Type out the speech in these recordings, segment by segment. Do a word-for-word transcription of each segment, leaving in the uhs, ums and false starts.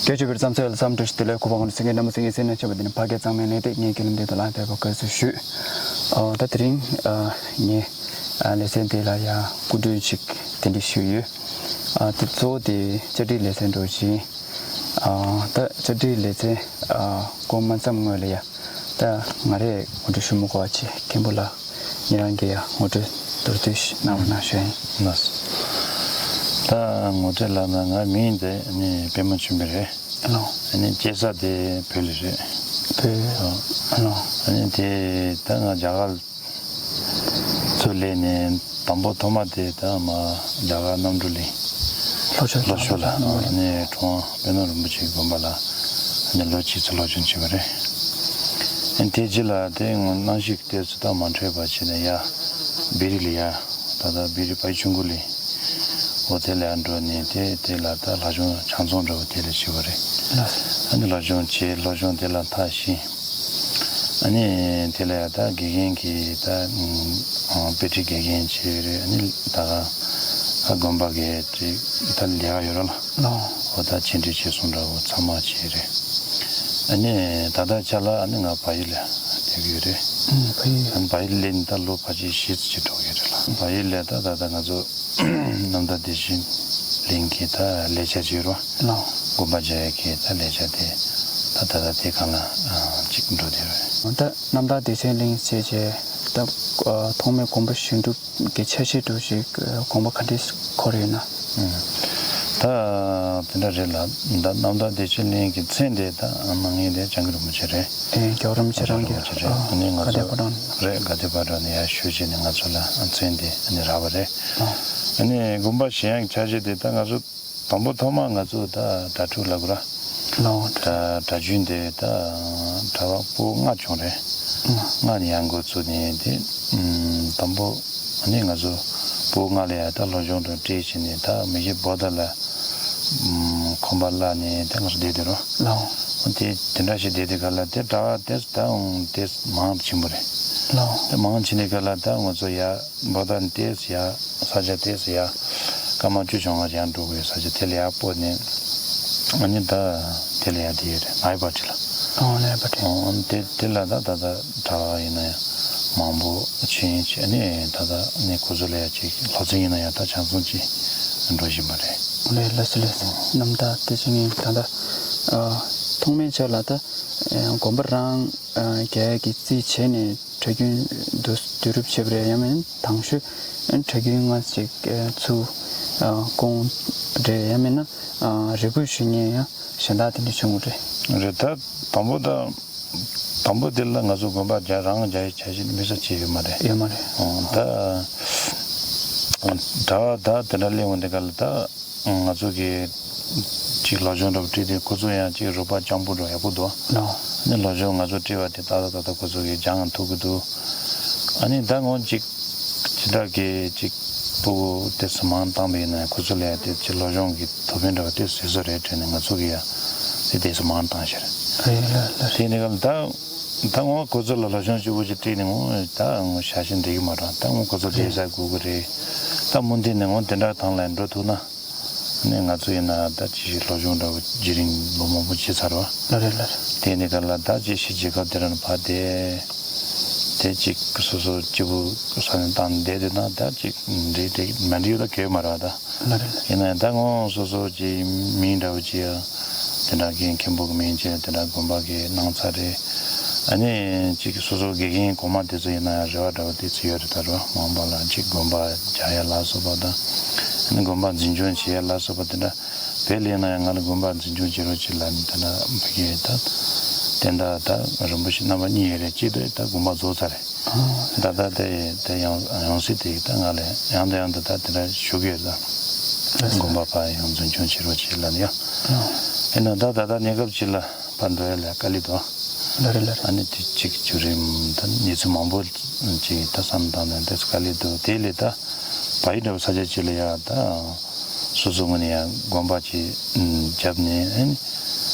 རྒྱལ་གཅེས་པའི་བསམ་ཚུལ་ལ་བསམ་འགྲོ་ཞིག་དེ་ལས་ཁུ་བ་ངོ་སེང་གེ་ནམ་སེང་གེ་སེང་ན་ཆེན་པོ་འདི་ནི་ཕ་སྐད་གཙང་མའི་གནས་སྟེགས། ངས་ཀྱི་ལམ་འདི་དུ་ལ་འབད་པ་སྐལ་སུ་ཞུ། ཨོ་ད་དེ་རིང་ཨ་ངས་ཨ་ལེ་ཚན་འདི་ལ་ཡ་སྐུ་མགྲོན་ཞིག་གདན་འདྲེན་ཞུས་ཡོད། ཨ་དེ་གཙོ་བོ་དེ་བཅར་འདྲི་ལེ་ཚན་འགྲོ་བཞིན། ཨ་ད་བཅར་འདྲི་ལེ་ཚན་ཨ་འགོ་མ་མཚམས་སྔོན་ལ་ཡ། ད་ང་རས་ངོ་སྤྲོད་ཞུ་མི་དགོས་པ་བྱས། མཁན་པོ་ལགས་ཉེ་རང་གིས་ཡང་ངོ་སྤྲོད་མདོར་བསྡུས་ཤིག་གནང་རོགས་གནང་ཞུ་ཡིན། ལགས་སོ། ད་ངོ་སྤྲོད་ལབ་ན་ང་མིང་དེ་ནི་པད་མ་ཆོས་འཕེལ་རེད། ཨ་ནི་སྐྱེས་ས་དེ་བོད་ལ་རེད། བོད། ཨ་ནི་དེ་ད་ང་རྒྱ་གར་ཚུར་སླེབས་ནས་དང་པོ་ཐོག་མ་དེ་ད་མ་རྒྱ་གར་གནམ་གྲུ་གླིང་ལྷོ་ཕྱོགས། ལྷོ་ཕྱོགས་ལ་ཨ་ནི་ཁྲོང་པད་ནོར་རིན་པོ་ཆེའི་དགོན་པ་ལ་ཨ་ནི་ལོ་གཅིག་ཙམ་སློབ་སྦྱོང་བྱས་པ་རེད། ཨ་ནི་དེ་རྗེས་ལ་དེ་ངོ་གནམ་གཤིས་ཀྱི་ལྟས་ཚུལ་ད་མ་འཕྲོད་པ་བྱས་ནས་ཡ་བེ་རི་ལ་ཡ་ད་ལྟ་བེ་རི་ཕ་ཡུལ་ཆུང་ཀུ་ལ་འོ་དེ་ལ་ཡ་འགྲོ་ནས་དེ་དེ་ལ་ད་ལྷ་ལྗོངས་ཆང་ཚོང་འདྲ་བོ་དེ་ལ་བྱས་པ་རེད། ཨ་ནི་སློབ་སྦྱོང་བྱས། སློབ་སྦྱོང་དེ་ལ་མཐར་ཕྱིན། ཨ་ནི་དེ་ལ་ཡ་ད་དགེ་རྒན་གྱི་ད་ཨ་དཔེ་ཁྲིད་དགེ་རྒན་བྱས་རེད། ཨ་ནི་ད་ག་ཨ་དགོན་པ་གི་ཅིག་ད་ལས་ཀ་ཡོད་རེད་ལ། ལགས། འོ་ད་ཕྱི་འབྲེལ་ཆེད་གསུམ་འདྲ་བོ་ཚང་མ་བྱས་རེད། ཨ་ནི་ད་ལྟ་ཆ་ལ་ཨ་ནི་ང་བལ་ཡུལ་ལ་བསྡད་ཀྱི་ཡོད་རེད། ཨ་ནི་བལ་ཡུལ་ཨ་ནི་བལ་ཡུལ་སླེབས་ནས་ད་ལོ་ཕལ་ཆེར་བཞི་ཙམ་ཅིག་འགྲོ་གི་རེད་ལ། བལ་ཡུལ་ལ་ད་ད་ལྟ་ང་ཚོ་གནམ་བདག་བདེ་ཆེན་གླིང་གི་ད་ལས་བྱ་བྱེད་རོགས། ལགས། དགོན་པ་རྒྱག་ཡས་ཀྱི་ད་ལས་བྱ་དེ་ད་ད་ལྟ་དེ་སྒང་ལ་ཅིག་འགྲོ་བསྡད་རེད། ད་གནམ་བདག་བདེ་ཆེན་གླིང་བྱས་རྗེས་ད་ཐོག་མའི་དགོན་པ་བཞེངས་གྲུབ་ཀྱི་ཆ་ཤས་འདྲ་ཞིག་དགོངས་པ་ག་འདྲས་འཁོར་ཡོད་ན། ད་དེ་འདྲ་རེད་ལ། ད་གནམ་བདག་བདེ་ཆེན་གླིང་གི་མཚན་དེ་ད་གནང་མཁན་དེ་སྐྱབས་མགོན་རིན་པོ་ཆེ་རེད། ཨེ་སྐྱབས་མགོན་རིན་པོ་ཆེ་རང་གིས། རིན་པོ་ཆེ་རེད། ཨ་ནི་ང་ཚོ་ག་དེ་བར་དུ་རེད། ག་དེ་བར་དུ་ནས་ཡར་ཞུས་བྱས་ནས་ང་ཚོ་ལ་མཚན་དེ་ཨ་ནི་རག་པ་རེད། ཨ་ནི་དགོན་པ་བཞེངས་ཡག་ཆ་ཤས་དེ་ད་ང་ཚོ་དང་པོ་ཐོག་མ་ང་ཚོ་ད་གྲྭ་ཕྲུག་ལབ་དགོས་ར། ལའོ། གྲྭ་གྲྭ་རྒྱུན་དེ་ད་གྲྭ་པ་སྤུ་གུ་ལྔ་བྱུང་རེད། ལྔ་ནས་ཡར་འགོ་བཙུགས་ནས་དེ་དང་པོ་ཨ་ནི་ང་ཚོ་སྤུ་གུ་ལྔ་ལ་ཡ་ད་སློབ་སྦྱོང་དང་སྤྲད་བྱས་ནས་ད་མི་གཞི་བོ་ད་ལ་ཁང་པ་གླ་ནས་དེ་ང་ཚོ་བསྡད་དེ་རོ། ལའོ། དེ་དེ་འདྲ་ཞིག་བསྡད་དེ་ག་ལ་དེ་གྲྭ་པ་དེ་ད་འོང་དེ་མང་ཕྱིན་པ་རེད། ལའོ། དེ་མང་ཕྱིན་དེ་ག་ལ་ད་ང་ཚོ་ཡ་བོ་ད་དེ་ཡ། ས་ཆ་དེ་སུ་ཡ། སྐར་མ་བཅུ་བཅོ་ལྔ་ཡར་འགྲོ་དགོས་ས་ཆ་དེ་ལ་ཡར་སྤོས་ནས། ཨ་ནི་ད་དེ་ལ་ཡར་དེ་ཡོད་རེད། ནའི་པ་ཊི་ལ། ཨོ་ནའི་པ་ཊི། ཨོ་དེ་དེ་ལ་ད་ད་ད་གྲྭ་པ་ཡིན་ན་ཡང་མང་པོ་ཕྱིན་བྱས་ཨ་ནི་ད་ད་ནི་ཁོ་ཚོ་ལ་ཡ་ཅིག་སློབ་ཚན་ཡིན་ན་ཡང་ད་ཆ་ཚང་ཅིག་འགྲོ་བཞིན་པ་རེད། ཨོ་ལེ་ལགས་སོ་ལགས་སོ། རྣམ་དག་བདེ་ཆེན་གླིང་ད་ད་ཐོག་མའི་ཆར་ལ་ད་དགོན་པ་རང་རྒྱག་ཡག་གི་རྩིས་བྱས་ནས། གྲྭ་རྒྱུན་བསྡུ་བསྡུ་རུབ་བྱས་པ་རེད། ཡང་མིན་དང་ཤོས་གྲྭ་རྒྱུན་ལྔ་ཅིག་ཚུར་བསྐོང་རེད། ཡང་མིན་ན་རེ་སྐུལ་ཞུ་མཁན་ཡང་གཞན་དག་དེ་འདྲ་བྱུང་རེད། རེད། ད་དང་པོ་ད་དང་པོ་དེ་ལ་ང་ཚོ་དགོན་པ་རྒྱ་རང་རྒྱ་ཡི་བྱ་བྱེད་མི་ས་བྱས་ཡོད་མ་རེད། ཡོད་མ་རེད། ད་ད་ད་དེ་འདྲ་སླེབས་འོང་དེ་ག་ལ་ད། ང་ཚོ་གི་ཅིག་སློབ་སྦྱོང་འདྲ་པོ་སྤྲད་དུས་ཁོ་ཚོ་ཡང་ཅིག་རོགས་པ་སྤྱང་པོ་འདྲ་ཡག་པོ་འདུག་ལའོ། ནི་སློབ་སྦྱོང་ང་ཚོ་སྤྲད་པ་དེ་ཏག་ཏག་ཏག་ཏག་ཁོ་ཚོ་གི་སྦྱང་ཐུབ་ཀྱི་འདུག་ཨ་ནི་ད་ངོ་ཅིག་ཅི་འདྲ་གི་ཅིག་སྤུ་གུ་དེ་ཚོ་མང་བཏང་པ་ཡིན་ན་ཁོ་ཚོ་ལ་ཡང་དེ་ཅིག་སློབ་སྦྱོང་གི་ཐོབ་ཐང་འདྲ་པོ་དེ་བཟོས་བཟོས་རེད་དྲན་ནས་ང་ཚོ་གི་ཡང་དེ་དེ་ཚོ་མང་བཏང་ཤར། རེད་ལ་ལ། དེ་ནི་ག་ལ་ད་ད་ངོ་ཁོ་ཚོ་ལ་སློབ་སྦྱོང་སྤྱི་པོ་ཅིག་སྤྲད་ནས་ངོ་ད་ངོ་ཞག་ཤིང་འདྲེ་གི་མ་རང་ད་ངོ་ཁོ་ཚོ་བསྡད་ས་དགོས་ཀྱི་རེད། ད་མུ་མཐུད་ནས་ངོ་དེ་འདྲ་ཐང་ལ་འགྲོ་ཐུབ་ན། ནས་ང་ཚོ་ཡིན་ན་ད་ཅི་ཞིག་སློབ་སྦྱོང་འདྲ་བོ་རྒྱུན་རིང་ལོ་མང་པོ་བྱས་ཚར་བ། ལ་རེད་ལ་རེད། དེ་ནས་ག་ལ་ད་ཅི་ཞིག་རྒྱལ་ཁབ་དེ་རང་ཕར་བསྡད། དེ་ཅིག་སོ་སོ་སྐྱིད་པོ་ས་ནས་བཏང་བསྡད་དེ་ན་ད་ཅིག་འགྲིག་འགྲིག་མ་འགྲིག་ད་གལ་མ་རག་ད། ལ་རེད་ལ་རེད། ཡིན་ན་ཡང་ད་ངོ་སོ་སོ་ཅིག་མིང་འདྲ་བོ་ཅིག་ཡ་དེ་འདྲ་གི་མཁན་པོ་གི་མིང་ཅིག་དེ་འདྲ་དགོན་པ་གི་གནང་ཚར་རེད། ཨ་ནི་ཅིག་སོ་སོ་དགེ་རྒན་གོང་མ་དེ་ཚོ་ཡིན་ན་ཡང་རེ་བ་འདྲ་བོ་དེ་ཚོ་ཡོད་རེད་ད་རོ། མང་པ་ལ་ཅིག་དགོན་པ་རྒྱག་ཡ་ལ་སོགས་པ་དང་། དགོན་པ་འཛིན་སྐྱོང་བྱེད་ཡ་ལ་སོགས་པ་དེ་འདྲ་བས་ལེན་ན་ཡང་ང་ལ་དགོན་པ་འཛིན་སྐྱོང་བྱེད་རོགས་བྱེད་ལ་ནི་དེ་འདྲ་མི་དགེ་ད་དེ་འདྲ་ད་རིན་པོ་ཆེ་རྣམ་པ་གཉིས་ཡོད་རེད། གཅིག་དེ་ད་དགོན་པ་རྫོགས་ཚར་རེད། ད་ད་དེ་དེ་ཡང་ཡང་སྲིད་དེ་ད་ང་ལ་ཡང་དུ་ཡང་དུ་ད་དེ་འདྲ་ཞུ་གི་ཡོད་ད། དགོན་པ་ཕར་ཡང་འཛིན་སྐྱོང་བྱེད་རོགས་བྱེད་ལ་ནི་ཡང་ཡིན་ན་ད་ད་ད་གནས་སྐབས་ཅིག་ལ་ཕར་འགྲོ་ཡ་ལ་དཀའ་ལས་འདུག་ལ་རེད་ལ་རེད། ཨ་ནི་དེ་གཅིག་བརྒྱུད་རིམ་ད་གནས་ཚུལ་མང་པོ་ཅིག་ད་བསམ་བཏང་ནས་དེ་ཚོ་དཀའ་ལས་འདུག་དེ་ལས་ད་བལ་ཡུལ་འདྲ་བོ་ས་ཆ་ཅིག་ལ་ཡ་ད་སོ་སོ་ངོས་ནས་ཡ་དགོན་པ་ཅིག་བརྒྱབ་ནས་ཨ་ནི་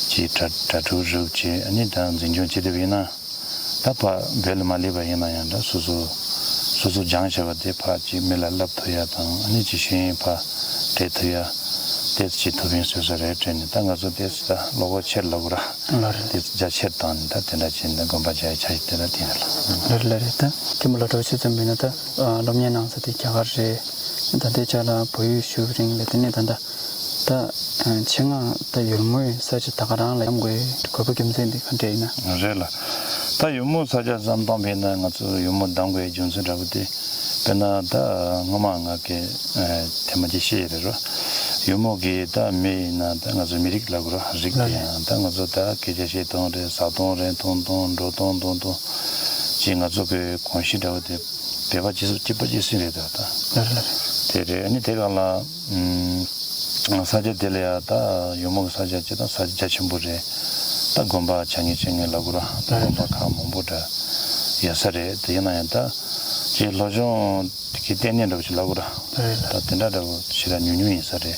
ཅིག་གྲྭ་གྲྭ་ཕྲུག་རུབ་ཅིག་ཨ་ནི་ད་འཛིན་སྐྱོང་བྱེད་ཐུབ་ཡིན་ན་ད་ཕ་བོད་ལ་མ་སླེབས་པ་ཡིན་ན་ཡང་ད་སོ་སོ་སོ་སོ་སྦྱངས་བྱས་པ་དེ་ཕ་ཅིག་མི་ལ་བསླབ་ཐུབ་ཡ་དང་ཨ་ནི་ཅིག་ཤེས་ཡོན་ཕ་སྤྲད་ཐུབ་ཡ། ཏེ་ཅིག་ཐུབ་པིན་བཟོས་ས་རེད་དྲན་ནས། ད་ང་ཚོ་ཏེ་ད་བློ་ཁོག་ཆེར་ལབ་དགོས་ར། ལགས་རེད། ཏེ་རྒྱ་ཆེར་བཏང་ནས་ད་དེ་འདྲ་བྱས་ནས་དགོན་པ་རྒྱག་ཡ་ཆ་ཞིག་དེ་འདྲ་དེ་ཡིན་ལ། ལགས་རེད། ལགས་རེད། ད་མཁན་པོ་ལགས་གྲོགས་ཆེ་ཙམ་ཡིན་ན། ད་སློབ་གཉེར་གནང་ས་དེ་རྒྱ་གར་རེད། ད་ལྟའི་ཆ་ལ་བལ་ཡུལ་བཞུགས་པའི་རིང་ལ། དེ་ནས་ད་ལྟ་ད་ཆེད་མངགས་ད་ཡུལ་མོའི་ས་ཆ་ད་ག་རང་ལ་ཡོང་དགོས་དགོས་པ་རྒྱུ་མཚན་དེ་ག་འདྲ་ཡིན་ན། རེད་ལ། ད་ཡུལ་མོ་ས་ཆ་བསམ་བཏང་བས་ན་ང་ཚོ་ཡུལ་མོ་གདམ་དགོས་ཡའི་རྒྱུ་མཚན་འདྲ་པོ་དེ། དཔེར་ན་ད་སྔོན་མ་ང་གི་ཨ་ཐེངས་མ་གཅིག་བཤད་ཡོད་རེད་རོ། ཡུལ་མོ་གི་ད་མི་ཡིན་ན་ད་ང་ཚོ་མི་རིགས་ལབ་དགོས་རོ། རིགས་དེ་ཡང་ད་ང་ཚོ་ད་སྐད་ཆ་བཤད་སྟངས་རེད། ཟ་སྟངས་རེད། འཐུང་སྟངས། འགྲོ་སྟངས་འདུག་སྟངས་ཅིག་ང་ཚོ་གི་གོམས་གཤིས་འདྲ་པོ་དེ་བོད་པ་གཅིག་གཅིག་པ་གཅིག་སྲིད་རེད། ད་ད་ལགས་རེད། ལགས་རེད། དེ་རེད། ཨ་ནི་དེ་ག་ལ་ཨམ་ས་ཆ་དེ་ལ་ཡ་ད་ཡུལ་མོ་གི་ས་ཆ་ཅིག་དང་ས་ཆ་རྒྱ་ཆེན་པོ་རེད། ད་དགོན་པ་ཆ་ངེ་ཆ་ངེ་ལབ་དགོས་ར། ད་དགོན་པ་ཁག་མང་པོ་འདྲ་ཡོད་ས་རེད། དེ་ཡིན་ན་ཡང་ད་ཅིག་སློབ་སྦྱོང་གི་ལྟེ་གནས་འདྲ་པོ་ཞིག་ལབ་དགོས་ར། ད་དེ་འདྲ་འདྲ་པོ་ཞེ་དྲག་ཉུང་ཉུང་ཡིན་ས་རེད།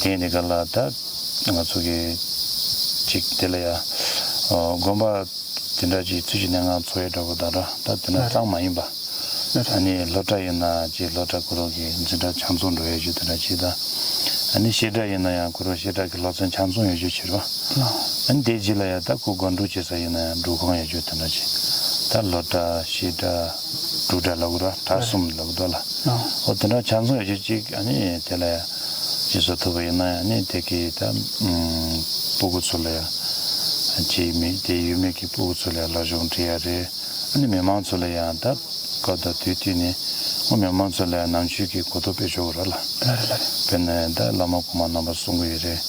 དེ་ཡིན་དེ་ག་ལ་ད་ང་ཚོ་གི་ཅིག་དེ་ལ་ཡ་ཨ་དགོན་པ་དེ་འདྲ་ཅིག་ཚུལ་གྱི་གནས་ངང་འཚོ་ཡས་འདྲ་པོ་དང་འདྲ། ད་དེ་འདྲ་ཙང་མ་ཡིན་པ། ཨ་ནི་སློབ་གྲྭ་ཡིན་ན་ཅིག་སློབ་གྲྭ་ཁོ་རང་གི་འཛིན་གྲྭ་ཆ་ཚང་འགྲོ་ཡས་རྒྱུ་དེ་འདྲ་ཅིག་དང་། ཨ་ནི་བཤད་གྲྭ་ཡིན་ན་ཡང་ཁོ་རང་བཤད་གྲྭ་གི་སློབ་ཚན་ཆ་ཚང་ཡོད་རྒྱུ་བྱེད་རོགས། ཨ་ནི་དེ་རྗེས་ལ་ཡང་ད་ཁོ་སྒོམ་སྒྲུབ་བྱེད་ས་ཡིན་ན་ཡང་སྒྲུབ་ཁང་ཡོད་རྒྱུ་དེ་འདྲ་ཅིག། ད་སློབ་གྲྭ་བཤད་གྲྭ་སྒྲུབ་གྲྭ་ལབ་དགོས་ར། གྲྭ་གསུམ་ལབ་དགོས་ལ། ཨོ་དེ་འདྲ་ཆ་ཚང་ཡོད་རྒྱུ་ཅིག། ཨ་ནི་དེ་ལ་ཡང་ཅིག་བཟོ་ཐུབ་པ་ཡིན་ན་ཡང་ཨ་ནི་དེ་གི་ད་ཨུམ་སྤུ་གུ་ཚོ་ལ་ཡང་ཅིག་མི་དེ་ཡུལ་མི་གི་སྤུ་གུ་ཚོ་ལ་ཡང་སློབ་སྦྱོང་སྤྲད་ཡ་རེད། ཨ་ནི་མི་མང་ཚོ་ལ་ཡང་ད་སྐབས་དང་དུས་བསྟུན་ནས་ཨོ་མི་མང་ཚོ་ལ་ཡང་ནང་ཆོས་ཀྱི་གོ་རྟོགས་སྤེལ་ཆོག་གི་རེད་ལ། ལགས་རེད། ལགས་རེད། དཔེར་ན་ད་བླ་མ་གོང་མ་རྣམ་པ་གསུང་གི་ཡོད་རེད།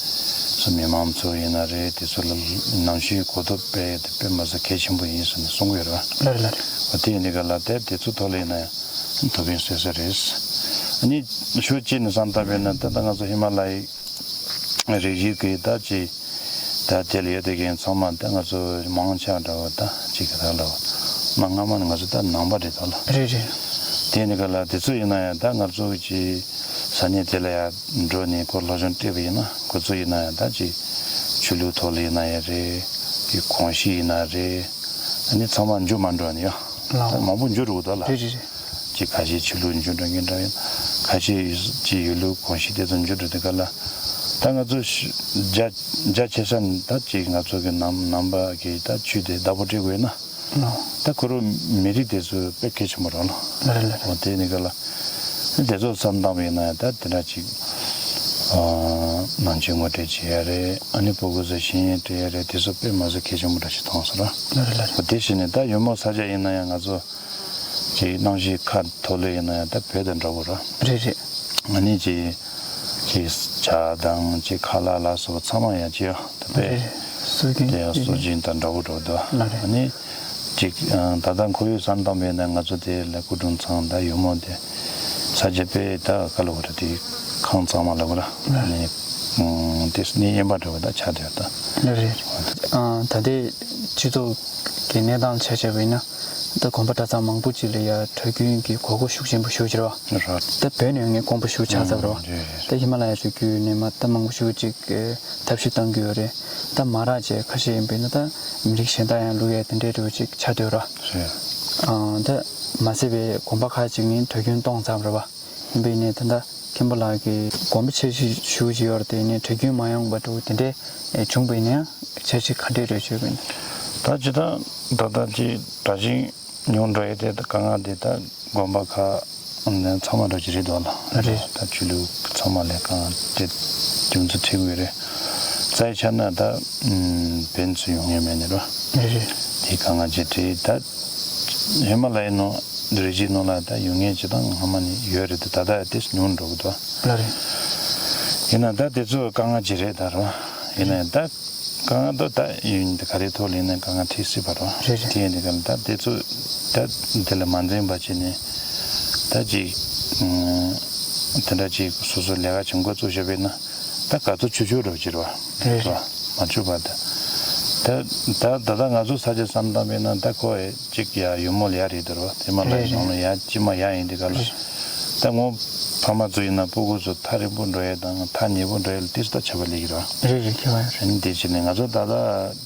སོ་མི་མང་ཚོ་ཡིན་ན་རེད། དེ་ཚོ་ལ་ནང་ཆོས་ཀྱི་གོ་རྟོགས་སྤེལ་ཡ་དེ་དཔེ་མ་ཟད་གལ་ཆེན་པོ་ཡིན་ཟེར་ནས་གསུང་གི་ཡོད་རེད། ལགས་རེད། ལགས་རེད། འོ་དེ་ཡིན་དེ་ག་ལ་དེ་དེ་ཚོ་ཐོག་ལ་ཡིན་ན་ཡང་ཐུབ་པིན་བཟོས་ས་རེད། ཨ་ནི་ཕྱོགས་གཅིག་ནས་བསམ་བཏང་བས་ན་ད་ལྟ་ང་ཚོ་ཧི་མ་ལ་ཡའི་རི་རྒྱུད་ཀྱི་ད་ཅིག་ད་དེ་ལ་ཡོད་དེ་གན་ཚང་མ་ད་ང་ཚོ་མང་ཆེ་བ་འདྲ་བ་ད་ཅིག་གི་ད་ལ་མ་སྔ་མ་ནས་ང་ཚོ་ད་ནང་པ་རེད་ད་ལ། རེད་རེད། དེ་ནི་ག་ལ་དེ་ཚོ་ཡིན་ན་ཡང་ད་ང་ཚོ་ཅིག་ས་གནས་དེ་ལ་ཡ་འགྲོ་ནས་ཁོ་སློབ་སྦྱོང་སྤྲད་པ་ཡིན་ན་ཁོ་ཚོ་ཡིན་ན་ཡང་ད་ཅིག་ཆོས་ལུགས་ཐོག་ལ་ཡིན་ན་ཡང་རེད། དེ་གོམས་གཤིས་ཡིན་ན་རེད། ཨ་ནི་ཚང་མ་འགྱུར་མ་འགྲོ་ནི་ཡ། ལགས། ད་མང་པོ་འགྱུར་འགྲོ་གི་འདུག་ལ། རེད་རེད་རེད། ཅིག་ཁ་ཤས་ཆོས་ལུགས་འགྱུར་འགྲོ་མཁན་འདྲ་ཡོད། ཁ་ཤས་ཅིག་ཡུལ་ལུགས་གོམས་གཤིས་དེ་ཚོ་འགྱུར་འགྲོ་དེ་ག་ལ། ད་ང་ཚོ་ཤ་རྒྱ་རྒྱ་ཆེ་ས་ནས་ད་ཅིག་ང་ཚོ་གི་ནང་ནང་པ་གི་ད་ཆོས་དེ་བདག་པོ་སྤྲད་དགོས་ན། ལགས། ད་ཁོ་རང་མི་རིགས་དེ་ཚོ་དཔེ་གལ་ཆེན་པོ་རེད་ལ། ལགས་རེད་ལགས་རེད། འོ་དེ་ནི་ག་ལ། དེ་ཚོ་བསམ་བཏང་བ་ཡིན་ན་ད་དེ་འདྲ་ཅིག་ཨ་ནང་ཆོས་ངོ་སྤྲོད་བྱེད་ཡ་རེད། ཨ་ནི་སྤུ་གུ་ཚོ་ཤེས་ཡོན་སྤྲད་ཡ་རེད། དེ་ཚོ་དཔེ་མ་ཚད་གལ་ཆེན་པོ་འདྲ་ཞིག་མཐོང་སོང་ར། ལགས་རེད་ལགས་རེད། འོ་དེ་བྱས་ནས་ད་ཡུལ་མོ་ས་ཆ་ཡིན་ན་ཡང་ང་ཚོ་གི་གནམ་གཤིས་ཁ་ཐོག་ལ་ཡིན་ན་ཡང་ད་བོད་དང་འདྲ་པོ་ར། རེད་རེད། ཨ་ནི་ཅིག་ཅིག་ཇ་དང་ཅིག་ཁ་ལག་ལ་སོགས་པ་ཚང་མ་ཡང་ཅིག་ཡང་ད་དཔེ་རེད། སྲོལ་རྒྱུན་དེ་ཡང་སྲོལ་རྒྱུན་དང་འདྲ་པོ་འགྲོ་འདུག་ལགས་རེད། ཨ་ནི་ཅིག་ད་ལྟ་ཁོར་ཡུག་བསམ་བཏང་བས་ན་ང་ཚོ་དེ་ལ་སྐུ་དྲུང་ཚང་ད་ཡུལ་མོ་དེ་ས་ཆ་དཔེ་ད་ག་ལ་བ་ར་དེ་ཁང་ཚང་མ་ལ་བ་ར། ཨ་ནི་དེ་ནི་དབེན་པ་འདྲ་བ་ད་ཆགས་བསྡད་ད། ལགས་རེད། ད་ལྟའི་སྤྱི་ཚོགས་ཀྱི་གནས་སྟངས་ཆ་བཞག་པ་ཡིན་ན་ད་དགོན་པ་གྲྭ་ཚང་མང་པོ་ཅིག་ལ་ཡ་གྲྭ་རྒྱུན་གྱི་དགོས་མཁོ་ཤུགས་ཆེན་པོ་ཞིག་ཡོད་རེད་བ། རེད། ད་བོད་ནས་ཡོང་མཁན་དཀོན་པོ་ཞིག་ཆགས་ཚར་བ་རེད་བ། ཨང་། རེད་རེད། ད་ཧི་མ་ལ་ཡ་ཆུ་རྒྱུད་ནས་མ་ད་མང་པོ་ཞིག་ཅིག་གི་ཐབས་ཤེས་གཏང་གི་ཡོད་རེད། ད་མ་རག་བྱས་ཁ་ཤས་ཡིན་པས་ན་ད་མི་རིགས་གཞན་དག་ཡང་བླུག་ཡས་དེ་འདྲའི་འདྲ་བོ་ཅིག་ཆགས་བསྡད་ཡོད་རེད་བ། རེད། ཨང་། ད་མ་ཟད་པའི་དགོན་པ་ཁག་ཅིག་ནས་གྲྭ་རྒྱུན་གཏོང་ཚར་བ་རེད་བ། ཡིན་པས་ནས་ད་ལྟ་མཁན་པོ་ལགས་ཀྱི་དགོན་པ་འཆར་གཞི་ཞུ་གི་ཡོད་རེད་དེ་ནས་གྲྭ་རྒྱུན་མ་ཡོང་བ་འདྲ་བོ་དེ་འདྲའི་བྱུང་བས་ན་ཡང་འཆར་གཞི་ག་འདྲའི་འདྲ་བོ་ཅིག་ཡོད་པས་ན། ད་ཅི་ད་ད་ལྟ་ཅི་གྲྭ་རྒྱུན་ཉུང་འགྲོ་ཡས་དེ་དཀའ་ངལ་དེ་ད་དགོན་པ་ཁག་ཚང་མ་འགྲོ་གི་རེད་འདུག་ལ། རེད། ད་ཆོས་ལུགས་ཚང་མ་ལས་དཀའ་ངལ་དེ་རྒྱུ་མཚན་འཕྲད་དགོས་རེད། རྩ་བའི་ཆ་ན་ད་བོད་ཚོ་ཡོང་མཁན་མེད་ནི་རོ། རེད་རེད། དེ་དཀའ་ངལ་ཅིག་འཕྲད། ད་ཧི་མ་ལ་ཡའི་ནང་རི་རྒྱུད་ནང་ལ་ད་ཡོང་མཁན་ཅིག་དང་སྔ་མ་ནས་ཡོད་རེད་དེ་ད་ལྟ་ཡང་དེ་ཉུང་འགྲོ་གི་འདུག་ལ་རེད། ཡིན་ན་ད་དེ་ཚོ་དཀའ་ངལ་ཅིག་རེད་ད་རོ། ཡིན་ན་ཡང་ད་དཀའ་ངལ་དུ་ད་ཡིན་ག་རེ་ཐོག་ལ་ཡིན་ན་དཀའ་ངལ་འཕྲད་སྲིད་པ་རོ། རེད་རེད། དེ་ཡིན་དུས་ག་ལ་ད་དེ་ཚོ་ད་དེ་ལ་མ་འཛེམས་པ་བྱས་ནས་ད་ཅིག་དེ་འདྲ་ཅིག་སོ་སོ་ལས་ཀ་བྱེད་འགོ་བཙུགས་བཞག་པས་ན་ད་ག་ཚོད་ཆུ་ཆུ་རོ་ཅིག་རོ། རེད་རེད། མ་ཆུ་བ་ད་ད་ད་ད་ང་ཚོ་ས་ཆ་བསམ་བཏང་པས་ན་ད་ཁོ་ཅིག་ཡ་ཡུལ་མོ་ལ་ཡ་རེད་དོ་རོ། དེ་མ་ལ་རེད་རེད། ཡང་ལ་ཡ་ཅི་མ་ཡ་ཡིན་དུས་ག་ལ། རེད། ད་ངོ་ཕ་མ་ཚོ་ཡིན་ན་སྤུ་གུ་ཚོ་ཐག་རིང་པོ་འགྲོ་ཡས་དང་ཐག་ཉེ་པོ་འགྲོ་ཡས་ལ་དེ་ཚོ་ད་ཆ་བ་ལེགས་ཀྱི་རེད་བ། རེད་རེད། ཁྱེད་བ་ཡོད་རེད། དེ་བྱས་ནས་ང་ཚོ་ད་ལྟ་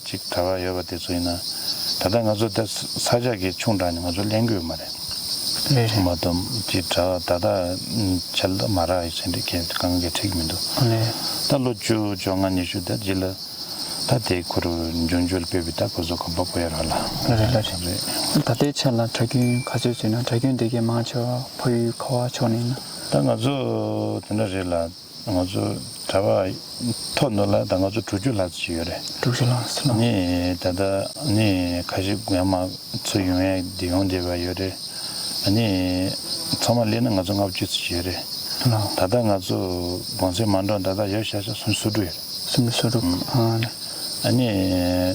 ཅིག་གྲྭ་པ་ཡོད་པ་དེ་ཚོ་ཡིན་ན་ད་ལྟ་ང་ཚོ་ད་ས་ཆ་གི་ཆུང་དྲགས་ནས་ང་ཚོ་གླེང་གི་ཡོད་མ་རེད། རེད་རེད། མ་གཏོགས་ཅིག་གྲྭ་པ་ད་ལྟ་ཆད་ལ་མ་རག་ཡོད་ཟེར་འདྲ་གང་ག་ཁྲིག་མི་འདུག་ཨ་ལས། ད་ལོ་བཅུ་བཅོ་ལྔ་ཉི་ཤུ་ད་རྗེས་ལ་ད་དེ་ཁོ་རུ་འབྱུང་འགྱུར་སྤེལ་བའི་ད་ཁོ་ཚོ་གོམ་པ་སྤོ་ཡ་ར་ལ། རེད་རེད་ལ་རེད། རེད། ད་ལྟའི་ཆ་ལ་གྲྭ་རྒྱུན་ག་ཚོད་ཟེར་ན་གྲྭ་རྒྱུན་དེ་གའི་མང་ཆེ་བ་ཕ་ཡུལ་ཁ་བ་ཕྱོགས་ནས་ཡིན་ན། ད་ང་ཚོ་དེ་འདྲ་རེད་ལ། ང་ཚོ་གྲྭ་པ་མཐོ་ནོ་ལ་ད་ང་ཚོ་དྲུག་ཅུ་ལྷག་ཙམ་ཡོད་རེད། དྲུག་ཅུ་ལྷག་ཙམ་ལ། ནི་ད་ལྟ་ནི་ཁ་ཤས་ཡང་མ་ཚུར་ཡོང་ཡ་དེ་ཡོང་བསྡད་པ་ཡོད་རེད། ནི་ཚང་མ་སླེབས་ན་ང་ཚོ་ལྔ་བཅུ་ཙམ་ཡོད་རེད། ལ། ད་ལྟ་ང་ཚོ་གོང་ཚད་མ་འགྲོ་ད་ལྟ་ཡོད་ཤག་ཤག་སུམ་ཅུ་སོ་དྲུག་ཡོད་རེད། སུམ་ཅུ་སོ་དྲུག་ཨ་ནི། ཨ་ནི་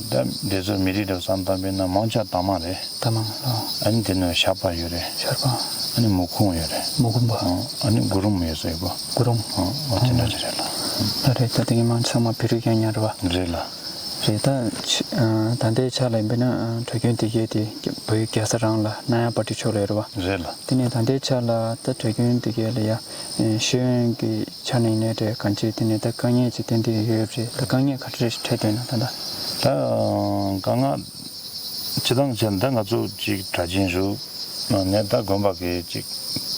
ད་འདི་ཚོ་མི་རིགས་འདྲ་བསམ་བཏང་པས་ན་མང་ཆེ་བ་དར་དམར་རེད། ད་མང་ལོ། ཨ་ནི་དེ་ནས་ཤར་པ་ཡོད་རེད། ཤར་པ། ཨ་ནི་མུ་ཁུང་ཡོད་རེད། མུ་ཁུང་པ། ཨ་ནི་གུ་རུམ་ཡོད་ས་ཡོད་པ། གུ་རུམ། ཨ་དེ་འདྲ་རེད་རེད་ལ། ད་རེད་ད་དེ་གི་མང་ཚང་མ་བོད་རིགས་ཀྱང་ཉར་བ། རེད་ལ། རེད་ད་ཆ་ད་ལྟའི་ཆ་ལ་ཡིན་པས་ན་གྲྭ་རྒྱུན་དེ་གས་དེ་བོད་རྒྱལ་ས་རང་ལ་ནང་ཡང་པར་ཏི་ཕྱོགས་ལ་ཡོད་རེད་བ། རེད་ལ། དེ་ནས་ད་ལྟའི་ཆ་ལ་ད་གྲྭ་རྒྱུན་དེ་གས་ལ་ཡ་ཤེས་ཡོན་གྱི་ཆ་ནས་ནས་རེད་གང་ཅི་དེ་ནས་ད་དཀའ་ངལ་ཅིག་ཏན་ཏན་ཡོད་རེད་ད་དཀའ་ངལ་ག་རེ་རེད་འཕྲད་དོན་ན་ད་ད། ད་དཀའ་ངལ་སྤྱི་བཏང་བྱས་ན་ད་ང་ཚོ་ཅིག་གྲྭ་ཆེན་རུ་ནས་ད་དགོན་པ་གི་ཅིག་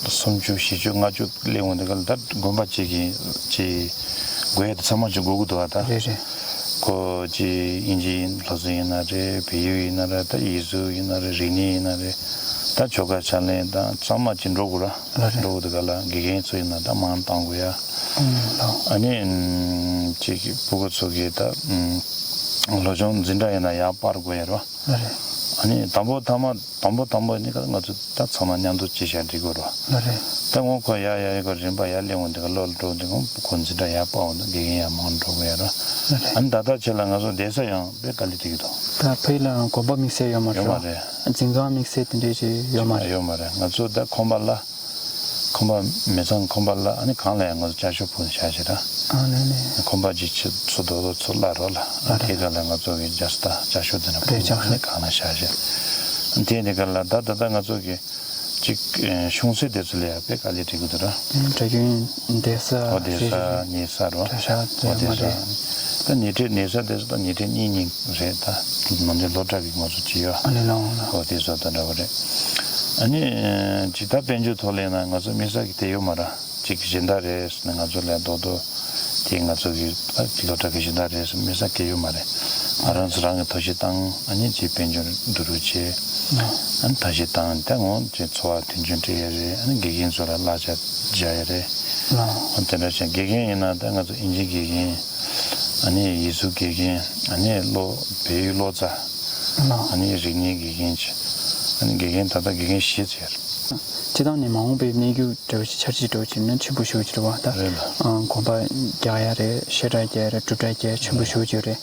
སུམ་ཅུ་བཞི་ཅུ་ལྔ་བཅུ་སླེབས་འོང་དེ་ག་ལ་ད་དགོན་པ་ཅིག་གི་ཅིག་དགོས་ཡ་དེ་ཚང་མ་ཅིག་དགོས་ཀྱི་འདུག་ཨ་ད། རེད་རེད། ཁོ་ཅིག་དབྱིན་ཇི་ཡིན་སློབ་གསོ་ཡིན་ན་རེད་བལ་ཡུལ་ཡིན་ན་རེད་ད་ཡིག་གཟུགས་ཡིན་ན་རེད་རིག་གནས་ཡིན་ན་རེད་ད་ཆོ་ག་ཕྱག་ལེན་དང་ཚང་མ་ཅིག་འགྲོ་དགོས་ར། ལ་རེད། འགྲོ་དུས་ག་ལ་དགེ་རྒན་ཚོ་ཡིན་ན་ད་མང་བཏང་དགོས་ཡ། ཨ་ནི་ཅིག་གི་ཕྲུ་གུ་ཚོ་གི་ད་སློབ་སྦྱོང་འཛིན་གྲྭ་ཡིན་ན་ཡར་སྤར་དགོས་ཡ་རོ། ལ་རེད། ཨ་ནི་དང་པོ་ཐ་མ་དང་པོ་དང་པོ་ནི་ང་ཚོ་ད་ཚང་མ་མཉམ་དུ་ཅིག་བྱས་འགྲིག་དགོས་རོ། ལ་རེད། ད་ངོ་ཁོ་ཡ་ཡ་ཡ་ག་རིམ་པ་ཡར་སླེབས་འོང་དུས་ག་ལོ་ལ་འགྲོ་དུས་ངོ་ཁོ་འཛིན་གྲྭ་ཡར་སྤར་འོང་དུས་དགེ་རྒན་ཡར་མང་འགྲོ་དགོས་ཡ་རོ། ལ་རེད། ཨ་ནི་ད་ལྟ་ཆེ་ལ་ང་ཚོ་བསྡད་ས་ཡང་དཔེ་དཀའ་ལས་འཕྲད་ཀྱི་འདུག་ད་ཕ་ཡུལ་ལའང་དགོན་པ་དམིགས་བསལ་ཡོད་མ་རེད། ཡོད་མ་རེད། འཛིན་ཁང་དམིགས་བསལ་དེ་འདྲས་ཅིག་ཡོད་མ་རེད། ཡོད་མ་རེད། ང་ཚོ་ད་ཁང་པ་ལ། ཁང་པ་མི་ཚང་ཁང་པ་ལ་ཨ་ནི་གང་ལ་ཡང་ང་ཚོ་ལྕགས་ཤོག་ཕུབ་ནས་བཞག་བྱས་ར། ཨ་ནི་ནི། ཁང་པ་ཅིག་ཆུ་ཚོད་རྡོག་རྡོག་ཚུར་བརླག་རོགས་ལ་ཨ་ལ་དེ་ག་ལ་ང་ཚོ་གི་རྒྱ་སྟ་ལྕགས་ཤོག་དེ་ན་རེད་ཕུབ་ལྕགས་ནས་ཤོག་གང་ལ་བཞག་བྱས། དེ་ནི་ག་ལ་ད་ད་ད་ང་ཚོ་གི་ཅིག་ཨེ་ཤོང་སྲིད་དེ་ཚོ་ལ་ཡང་དཔེ་དཀའ་ལས་འཕྲད་ཀྱི་འདུག་ར། ཨེ་གྲྭ་རྒྱུན་བསྡད་ས་ཨོ་བསྡད་རེད་ས་རེད་རེད། ཉལ་ས་རོ། གྲྭ་ཤག་ཨོ་དེ་བསྡད་ས་མ་རེད། ད་ཉལ་ཁྲི་ཉལ་ས་དེ་ཚོ་ད་ཉལ་ཁྲི་གཉིས་གཉིས་རེད་ད། ནང་དེ་སློབ་གྲྭ་གི་ང་ཚོ་ཅི་ཡོད་ཨ་ནི་ལོང་ལོང་ཨོ་དེ་ཚོ་ད་འདྲ་བ་རེད། ཨ་ནི་ཅིག་ད་དཔལ་འབྱོར་ཐོག་ལ་ཡིན་ན་ང་ཚོ་དམིགས་བསལ་གྱི་དེ་ཡོད་མ་ར། ཅིག་གཞན་དག་རེད་ཟེར་ན་ང་ཚོ་ལ་རྡོག་རྡོག་དེ་ང་ཚོ་གི་སློབ་གྲྭ་གི་གཞན་དག་རེད་ཟེར་དམིགས་བསལ་གྱི་ཡོད་མ་རེད། ང་རང་ཚོ་རང་གི་ཐབས་ཤེས་བཏང་ཨ་ནི་ཅིག་དཔལ་འབྱོར་བསྡུ་རུབ་བྱས། ཨ་ནི་ཐབས་ཤེས་བཏང་ད་ངོ་ཅིག་འཚོ་བ་མཐུན་སྦྱོར་སྤྲད་ཡ་རེད། ཨ་ནི་དགེ་རྒན་ཚོ་ལ་གླ་ཆ་རྒྱག་ཡ་རེད། ཨ་དེ་འདྲ་བྱས་དགེ་རྒན་ཡིན་ན་ད་ང་ཚོ་ཨིན་ཇི་དགེ་རྒན། ཨ་ནི་ཡིག་གཟུགས་དགེ་རྒན། ཨ་ནི་སློབ་བོད་ཡིག་སློབ་གཙང་། ཨ་ནི་རིག་གནས་དགེ་རྒན་བྱས། ཨ་ནི་དགེ་རྒན་ད་ལྟ་དགེ་རྒན་བཞི་ཙམ་ཡོད་རེད། སྤྱིར་བཏང་ནས་མ་འོངས་པའི་གནས་འགྱུར་འདྲ་བོ་ཞིག་འཆར་གཞི་འདྲ་བོ་ཞིག་ན་ཆེན་པོ་ཞེ་པོ་ཅིག་རེད་བ་ད། རེད་ལ། ཨང་གོམ་པ་རྒྱག་ཡ་རེད། བཤད་གྲྭ་རྒྱག་ཡ་རེད། སྒྲུབ་གྲྭ་རྒྱག་ཡ་ཆེན་པོ་ཞེ་པོ་ཅིག་རེད།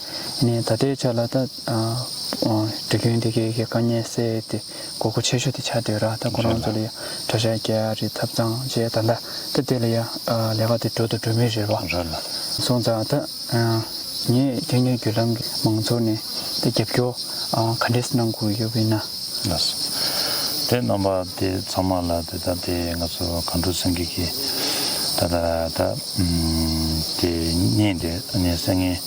ནས་ད་ལྟའི་ཆ་ལ་ད་ཨ་ཨ་འབྲི་རྒྱུན་དེ་གའི་གི་དཀའ་ངལ་སེལ་ཏེ་དགོས་མཁོ་ཆེ་ཤོས་དེ་ཆགས་བསྡད་ར། ད་ཁོ་རང་ཚོ་ལ་ཡ་གྲྭ་ཤག་རྒྱག་ཡ་རེད། ཐབ་ཚང་བྱས་ད་ལྟ་ད་དེ་ལ་ཡ་ཨ་ལས་ཀ་དེ་འགྲོ་དང་འགྲོ་མུས་རེད་བ། རེད་ལ། སོང་ཙང་ད། ངས་ཁྱེད་ཉིད་བརྒྱུད་ལམ་གྱི་མང་ཚོགས་ནས་དེ་རྒྱབ་སྐྱོར་ག་འདྲས་གནང་དགོས་ཡོད་པ་ཡིན་ན། ལགས་སོ། དེ་རྣམ་པ་དེ་ཚང་མ་ལ་དེ་ལྟ་དེ་ང་ཚོ་གངས་ཕྲུག་སེང་གེ་གི་ད་ལྟ་ད་དེ་བརྙན་དེ་ནས་གསན་མཁན་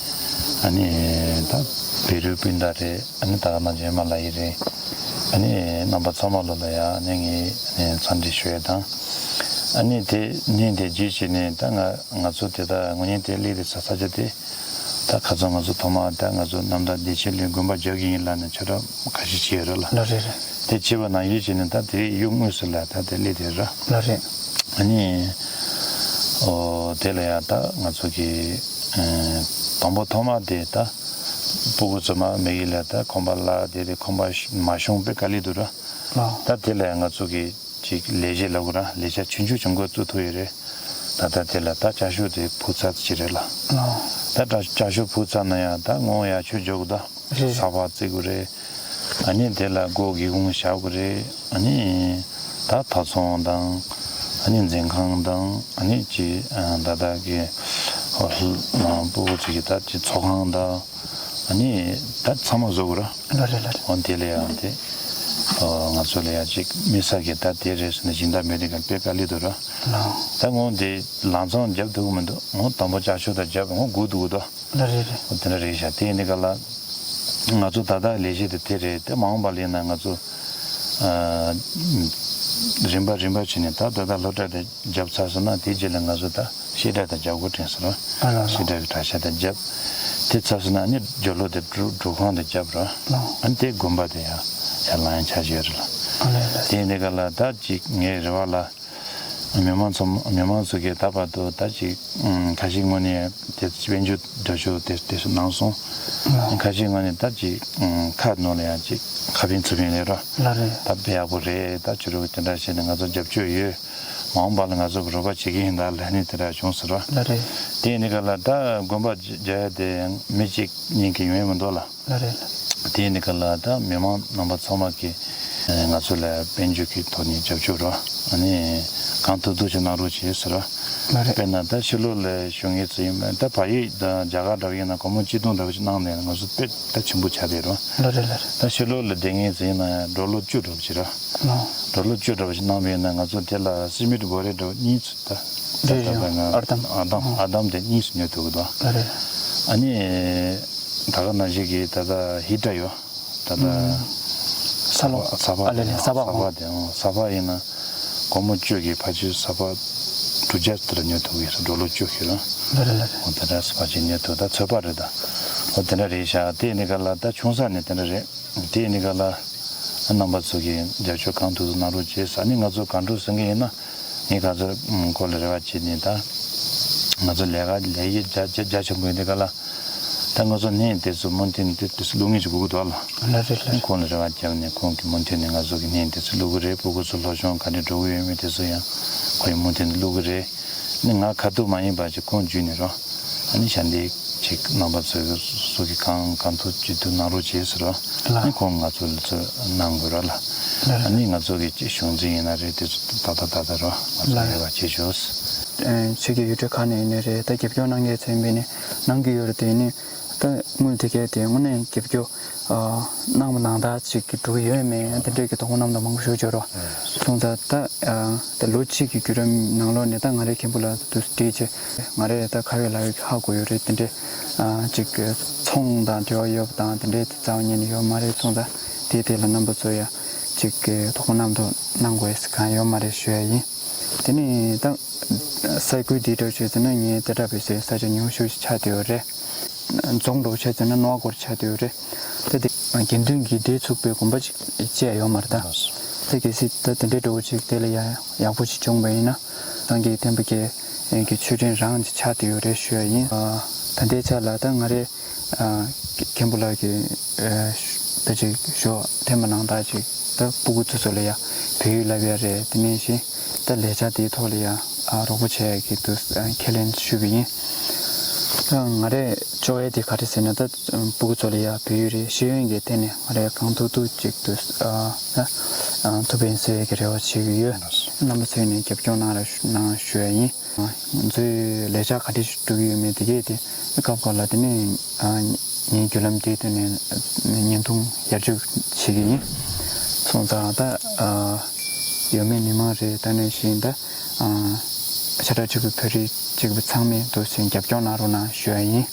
ཨ་ནི་ད་བོད་རིགས་སྤུན་ཟླ་རེད། ཨ་ནི་ད་ག་ནང་བཞིན་མ་ལ་ཡི་རེད། ཨ་ནི་རྣམ་པ་ཚང་མ་ལོ་ལ་ཡ་ཨ་ནི་ངས་ཨ་ནི་འཚམས་འདྲི་ཞུ་ཡ་དང་། ཨ་ནི་དེ་བརྙན་དེ་བརྒྱུད་བྱས་ནས་ད་ང་ང་ཚོ་དེ་ད་ངོ་ཉན་དེ་སླེབས་དེ་ས་ས་ཆ་དེ། ད་ཁ་སང་ང་ཚོ་ཐོག་མར་ད་ང་ཚོ་རྣམ་དག་བདེ་ཆེན་ལ་དགོན་པ་རྒྱག་གི་ཡིན་ལབ་ནས་ཆ་རོགས་ཁ་ཤས་བྱས་ཡོད་རེད་ལ། ལ་རེད་རེད། དེ་བྱས་པ་ནང་བཞིན་བྱས་ནས་ད་དེ་ཡུལ་དངོས་སུ་ལ་ད་དེ་སླེབས་དེ་ར། ལ་རེད། ཨ་ནི། ཨོ་དེ་ལ་ཡང་ད་ང་ཚོ་གི་ཨ་དང་པོ་ཐོག་མར་དེ་ད་སྤུ་གུ་ཚོ་མ་མེད་ཡིན་ལ་ད་ཁང་པ་ལ་དེ་དེ་ཁང་པ་མ་ཤོང་པའི་དཀའ་ལས་འདུག་ར། ལ། ད་དེ་ལ་ཡང་ང་ཚོ་གི་ཅིག་ལས་བྱེད་ལབ་དགོས་ར། ལས་བྱ་ཆུང་ཆུང་ཆུང་ཀུ་བཙུགས་ཐུབ་ཡོད་རེད། ད་ལྟ་དེ་ལ་ད་ལྕགས་ཤོག་དེ་ཕུབ་ཚར་ཅིག་རེད་ལ། ལ། ད་ལྕགས་ཤོག་ཕུབ་ཚར་ན་ཡང་ད་སྔོན་ཡར་ཆུ་འཇོག་དགོས་ད། རེད། ས་ཕག་བརྩི་དགོས་རེད། ཨ་ནི་དེ་ལ་སྒོ་སྒེའུ་ཁུང་བཞག་དགོས་རེད། ཨ་ནི་ད་ཐོ་ཚོང་དང་ཨ་ནི་འཛིན་ཁང་དང་ཨ་ནི་ཅིག་ད་ལྟ་གི་སྤུ་གུ་ཚོ་གི་ད་ཅིག་ཚོགས་ཁང་དང་། ཨ་ནི་ད་ཚང་མ་བཟོ་དགོས་ར། ལ་རེད་ལ་རེད། འོ་དེ་ལ་ཡང་དེ་ང་ཚོ་ལ་ཡང་ཅིག་དམིགས་བསལ་གྱི་ད་དེ་རེད་ཟེར་ནས་སྦྱིན་བདག་མེད་དེ་ག་དཔེ་དཀའ་ལས་འདུག་ར། ལ། ད་ངོ་དེ་ལམ་སང་རྒྱབ་ཐུབ་ཀྱི་མི་འདུག་ངོ་དང་པོ་ལྕགས་ཤོག་དང་རྒྱབ་ངོ་སྒུག་འདུག་གི་འདུག་ལ་རེད་རེད། འོ་དེ་འདྲ་རེད་ཤག་དེ་ཡིན་དེ་ག་ལ་ང་ཚོ་ད་ལྟ་ལས་བྱེད་དེ་དེ་རེད། དེ་མ་འོངས་པ་ལ་ཡིན་ན་ང་ཚོ་ཨ་ རིམ་པ་རིམ་པ་བྱས་ནས་ད་ད་ལྟ་སློབ་གྲྭ་དེ་བརྒྱབ་ཚར་སོང་ན། དེའི་རྗེས་ལ་ང་ཚོ་ད་བཤད་གྲྭ་དེ་རྒྱག་དགོས་དྲན་སོང་ར། ཨ་ལ་ལ། བཤད་གྲྭ་གི་གྲྭ་ཤག་དེ་བརྒྱབ། དེ་ཚར་སོང་ན་ཨ་ནི་སྦྱོར་ཀློག་དེ་སྒྲུབ་སྒྲུབ་ཁང་དེ་བརྒྱབ་ར། ཨ་ནི་དེ་དགོན་པ་དེ་ཡང་ཡར་ལངས་ཡ་ཆགས་ཡོད་རེད་ལ། ཨ་ལ་ལ། དེ་ཡིན་དུས་ག་ལ་ད་ཅིག་ངའི་རེ་བ་ལ། མི་མང་ཚོ་མི་མང་ཚོ་གིས་ད་བར་དུ་ད་ཅིག་ཁ་ཤས་ངོས་ནས་དེ་དཔལ་འབྱོར་འདྲ་ཞུ་དེ་དེ་གནང་སོང་། ཁ་ཤས་ངོས་ནས་ད་ཅིག་ཁ་ནང་ལ་ཡང་ཅིག་ཁ་ཕན་ཚུར་ཕན་ལས་ར། ལ་རེད། ད་དཔེ་ཡག་པོ་རེད། ད་ཁྱོད་རང་གིས་དེ་འདྲ་བྱས་ནས་ང་ཚོ་རྒྱབ་སྐྱོར་ཡོད། མ་འོངས་པ་ལ་ང་ཚོ་གི་རོགས་པ་བྱེད་ཀྱི་ཡིན་ད་ལབ་ནས་དེ་འདྲ་བྱུང་ཟེར་ར། ལ་རེད། དེ་ཡིན་དུས་ག་ལ་ད་དགོན་པ་རྒྱག་ཡ་དེ་མི་གཅིག་གཉིས་ཀྱིས་ཡོང་ཡ་མི་འདུག་ལ། ལ་རེད། དེ་ཡིན་དུས་ག་ལ་ད་མི་མང་རྣམ་པ་ཚང་མ་གིས་ང་ཚོ་ལ་དཔལ་འབྱོར་གྱི་ཐོག་ནས་རྒྱབ་སྐྱོར་རོགས། ཨ་ནི་གང་ཐུབ་ཐུབ་ཅིག་གནང་རོགས་བྱེད་ཟེར་རོགས། ལ་རེད། དཔེར་ན་ད་ཕྱི་ལོགས་ལ་བཞུགས་མཁན་ཚོ་ཡིན་པ་ད་བལ་ཡུལ་དང་རྒྱ་གར་འདྲ་བ་ཡིན་ན་སྒོར་མོ་གཅིག་སྟོང་འདྲ་བ་ཅིག་གནང་ནས་ང་ཚོ་དཔེ་ད་ཆེན་པོ་ཆགས་བསྡད་རོགས། ལ་རེད་ལ་རེད། ད་ཕྱི་ལོགས་ལ་བསྡད་མཁན་ཚོ་ཡིན་ན་ཡང་ཌོ་ལར་བཅུ་འདྲ་བ་ཅིག་རོགས། ལ། ཌོ་ལར་བཅུ་འདྲ་བ་ཅིག་གནང་བ་ཡིན་ན་ང་ཚོ་དེ་ལ་སི་མེན་ཊི་སྒོར་རེ་འདྲ་བ་གཉིས་ཚོ་ད། རེད། ད་ད་ང་ཨར་དམ། ཨར་དམ། ཨར་དམ་དེ་གཉིས་སུ་ཉོ་ཐུབ་ཀྱི་འདུག། ལ་རེད། ཨ་ནི། ད་ག་ནང་བཞིན་གྱི་ད་ལྟ་ཧི་ཊར་ཡོད། ད་ལྟ། ས་ལོ། ས་ཕག་ཨ་ལེ་ལེ། ས་ཕག་ས་ཕག་དེ་ཨང་ས་ཕག་ཡིན་ན། སྒོར་མོ་བཅུ་གི་ཕལ་ཆེར་ས་ཕག་དྲུག་བརྒྱ་དེ་ལ་ཉོ་ཐུབ་ཀྱི་རེད། ཌོ་ལར་བཅུ་གི་རེད། ལ་རེད་ལ་རེད། འོ་དེ་འདྲ་ས་ཕག་ཅིག་ཉོ་ཐུབ། ད་ཚོད་དཔག་རེད་ད། འོ་དེ་འདྲ་རེད་ཤག། དེ་ཡིན་དུས་ག་ལ་ད་ཆུང་ས་ནས་དེ་འདྲ་རེད། དེ་ཡིན་དུས་ག་ལ། རྣམ་པ་ཚོ་གིས་རྒྱབ་སྐྱོར་གང་ཐུབ་ཐུབ་གནང་རོགས་བྱེད་ཟེར། ཨ་ནི་ང་ཚོ་གང་འགྲོ་ཟེར་མཁན་ཡིན་ན། ངས་ག་ཚོད་སྐོར་ལ་རེ་བ་བྱེད་ནས་ད། ང་ཚོ་ལས་ཀ་ལས་ཡུན་རྒྱ་རྒྱ་རྒྱ་ཆེན་པོ་ཡིན་དུས་ག་ལ། ད་ང་ཚོ་སྣེ་དེ་ཚོ་མུ་མཐུད་ནས་དེ་ཚོ་བླུག་མཁན་ཞིག་དགོས་ཀྱི་འདུག་ཨ་ལ། ལ་རེད་ལ། ཁོང་ལ་རེ་བ་བརྒྱབ་ནས་ཁོང་གིས་མུ་མཐུད་ནས་ང་ཚོ་གི་སྣེ་དེ་ཚོ་བླུག་གི་རེད། སྤུ་གུ་ཚོ་སློབ་སྦྱོང་ག་འདྲ་འགྲོ་གི་ཡོད་མེད་དེ་ཚོ་ཡང་ཁོ་ཡིས་མུ་མཐུད་ནས་བླུག་གི་རེད། ནི་ང་ཁ་ཐུག་མ་ཡིན་པ་ཅིག་ཁོང་བརྒྱུད་ནས་རོ། ཨ་ནི་ཞལ་འདེབས་ཅིག་རྣམ་པ་ཚོས་སུ་གི་གང་གང་ཐུབ་ཅི་ཐུབ་གནང་རོགས་བྱེད་ཟེར་རོ། ལ། ཨ་ནི་ཁོང་ང་ཚོ་ལ་ཚོད་གནང་དགོས་རོ་ལ། ལ། ཨ་ནི་ང་ཚོ་གི་ཅིག་གཞུང་འཛིན་ཡིན་ན་རེད། དེ་ཚོ་ད་ལྟ་ད་ལྟ་རོ། ང་ཚོ་ལ། རེ་བ་བྱེད་ཤོག། ཨེ་ཆོས་ཀྱི་ཡུལ་གྲུ་ག་ནས་ཡིན་ནའི་རེད། ད་རྒྱབ་སྐྱོར་གནང་མཁན་ཚོ་ཡིན་པས་ནི་གནང་གི་ཡོད་རེད། དེ་ནི་ད་དངུལ་དེ་གས་དེ་དངོས་གནས་རྒྱབ་སྐྱོར། གནང་མ་གནང་ད་ཅིག་གི་འགྲོ་གི་ཡོད་མེད་དེ་འདྲས་ཀྱི་དོགས་པ་རྣམས་དང་མང་པོ་ཞིག་བརྗོད་རོགས། སོང་ཙང་ད་ད་ལོ་གཅིག་གི་བརྒྱུད་རིམ་ནང་ལོགས་ནས་ད་ང་རའི་མཁན་པོ་ལགས་དུ་བསྡུས་བྱས་ང་རས་ད་ཁ་བའི་ལག་གི་ཧ་གོ་ཡོད་རེད། དེ་འདྲས་ཅིག་གི་ཚོང་དང་འབྲེལ་བ་ཡོད་པ་དང་དེ་འདྲས་དེ་རྩ་བ་ཉིད་ནས་ཡོད་མ་རེད། སོང་ཙང་དེ་དེ་ལ་རྣམ་པ་ཚོ་ཡ་ཅིག་གི་དོགས་པ་རྣམས་དང་གནང་དགོས་ཟེར་གང་ཡོད་མ་རེད་ཞུ་ཡ་ཡིན། དེ་ནས་ད་ས་ཁུལ་འདི་འདྲ་བྱས་ཙང་ན་ངས་ཏེ་ཏྲ་བེ་སའི་ས་ཆ་ཉུང་ཤོས་ཤིག་ཆགས་བསྡད་ཡོད་རེད། རྫོང་འགྲོ་ཆ་ཚང་ན་ནོར་སྐོར་ཆགས་བསྡད་ཡོད་རེད། ད་དེ་དགེ་འདུན་གྱི་སྡེ་ཚུགས་པའི་དགོན་པ་ཅིག་བཅས་ཡོད་མ་རེད་ད། ད་གལ་སྲིད་ད་དེ་འདྲའི་འགྲོ་ཅིག་དེ་ལ་ཡ་ཡག་པོ་ཅིག་བྱུང་བ་ཡིན་ན་སངས་རྒྱས་བསྟན་པ་རྒྱས་ཀྱི་ཆོས་འབྲེལ་རང་ཅིག་ཆགས་བསྡད་ཡོད་རེད་ཞུ་ཡ་ཡིན། ད་ལྟའི་ཆ་ལ་ད་ང་རེ་མཁན་པོ་ལགས་ཀྱིས་ད་ཅིག་ཞོ་ཐེངས་མ་ནང་ད་ཅིག་ད་སྤུ་གུ་ཚོ་ཚོ་ལ་ཡ་བོད་ཡིག་བསླབ་ཡ་རེད། དེ་ནས་བཞིན་ད་ལས་འཆར་དེའི་ཐོག་ལ་ཡ་རོགས་པ་བྱེད་ཡ་གི་དུ་ཁས་ལེན་ཞུས་པ་ཡིན། ད་ང་རས་ལྕོགས་ཡ་དེ་ག་རེ་ཟེར་ན་ད་སྤུ་གུ་ཚོ་ལ་ཡ་བོད་ཡིག་རེད་ཤེས་ཡོན་གྱི་ཐད་ནས་ང་རས་གང་ཐུབ་ཐུབ་ཅིག་དུ་ཐུགས་ཕན་གསོས་ཡ་གི་རེ་བ་བྱེད་ཀྱི་ཡོད། རྣམ་པ་ཚོས་ནས་རྒྱབ་སྐྱོར་གནང་ར་གནང་ཞུ་ཡ་ཡིན། ང་ཚོས་ལས་འཆར་ག་འདྲ་ཞིག་སྒྲུབ་ཀྱི་ཡོད་མེད་དེ་གས་དེ་སྐབས་འགའ་ལ་དེ་ནས་ངའི་བརྒྱུད་ལམ་དེའི་ཐོག་ནས་བརྙན་ཐུང་ཡར་འཇུག་བྱེད་ཀྱི་ཡིན། སོང་ཙང་ད་ཡོད་མེད་མི་མང་རེད། ད་ནས་བཞིན་ད་ཤ་ཁྲག་གཅིག་པའི་བོད་རིགས་གཅིག་པུ་ཚང་མས་འདུག་སེ་རྒྱབ་སྐྱོར་གནང་རོགས་གནང་ཞུ་ཡ་ཡིན།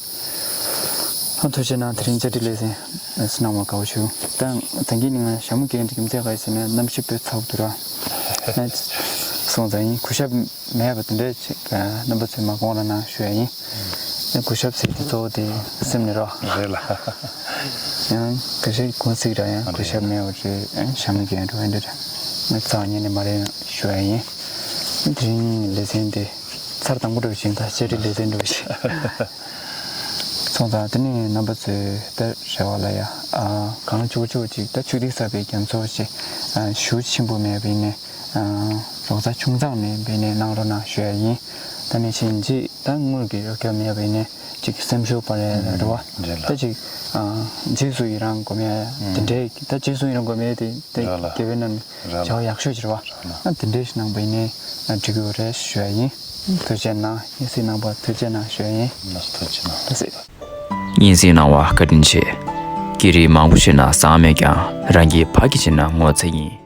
ཐུགས་རྗེ་གནང་། དེ་རིང་བཅར་འདྲི་ལེ་ཚན་གནང་བར་དགའ་བོ་བྱུང་། ད་ད་གིན་ནི་ང་ཞྭ་མོ་རྒྱན་གྱི་རྒྱུ་མཚན་ག་རེ་ཟེར་ན་གནམ་གཤིས་དཔེ་ཚ་པོ་འདུག་ར། སོང་ཙང་ཡིན་གུས་ཞབས་མེད་པ་དེ་འདྲ་ཅིག་རྣམ་པ་ཚོས་མ་དགོངས་རོགས་གནང་ཞུ་ཡ་ཡིན། ཡང་གུས་ཞབས་ཟེར་དེ་གཙོ་བོ་དེ་སེམས་ནས་རོ། རེད་ལ། ཡང་ག་ཤེད་གུང་ཚིག་ར་ཡང་གུས་ཞབས་མེད་པ་རེད། ཡང་ཞྭ་མོ་རྒྱན་འགྲོ་ཡིན་འདྲ་ར། ང་རྩ་བ་ཉིད་ནས་མ་རེད་ཞུ་ཡ་ཡིན། དེ་རིང་ལེ་ཚན་དེ་ཚར་དང་པོ་འགྲོ་བཞིན་ད་བཅར་འདྲི་ལེ་ཚན་འགྲོ་བཞིན། སོང་ཙང་དེ་ནས་རྣམ་པ་ཚོས་ད་རེ་བ་ལ་ཡ་གང་ལྕོག་ལྕོག་ཅིག་ད་ཆུ་ཐིགས་གསར་པའི་རྒྱ་མཚོ་ཞེས་ཞུ་ཆེན་པོ་མེད་པ་ཡིན་ནའི་རོགས་ཚ་ཆུང་ཚང་ནས་འབད་ནས་གནང་རོགས་གནང་ཞུ་ཡ་ཡིན། ད་ནས་ཕྱིན་རྗེས་ད་དངུལ་གྱི་རོགས་སྐྱོར་མེད་པ་ཡིན་ནའི་ཅིག་སེམས་ཤུགས་སྤར་ཡ་རེད་བ། རེད་ལ། ད་ཅིག་རྗེས་སུ་ཡི་རང་སྒོམ་ཡ་དེ་འདྲའི་ད་རྗེས་སུ་ཡི་རང་སྒོམ་ཡ་དེ་དེ་རེད་ལ། དགེ་བའི་རྣམ་རེད་ལ། བྱ་བ་ཡག་ཤོས་ཅིག་རེད་བ། རེད་ལ། ཨ་དེ་འདྲའི་ཞིག་གནང་པ་ཡིན་ནའི་འགྲིག་གི་ཡོད་རེད་ཞུ་ཡ་ཡིན། ཐུགས་རྗེ་གནང་། སྙན་སེང་གནང་བར་ཐུགས་རྗེ་གནང་ཞུ་ཡ་ཡིན། ལགས་སོ་ཐུགས་རྗེ་གནང་། ཐུགས་རྗེ། སྙན་སེང་གནང་བར་བཀའ་དྲིན་ཆེ། སྐད་རིགས་མང་པོ་ཤེས་ན་བཟང་མེད་ཀྱང་རང་གི་ཕ་གི་ཤེས་ན་ངོ་ཚ་ཡིན།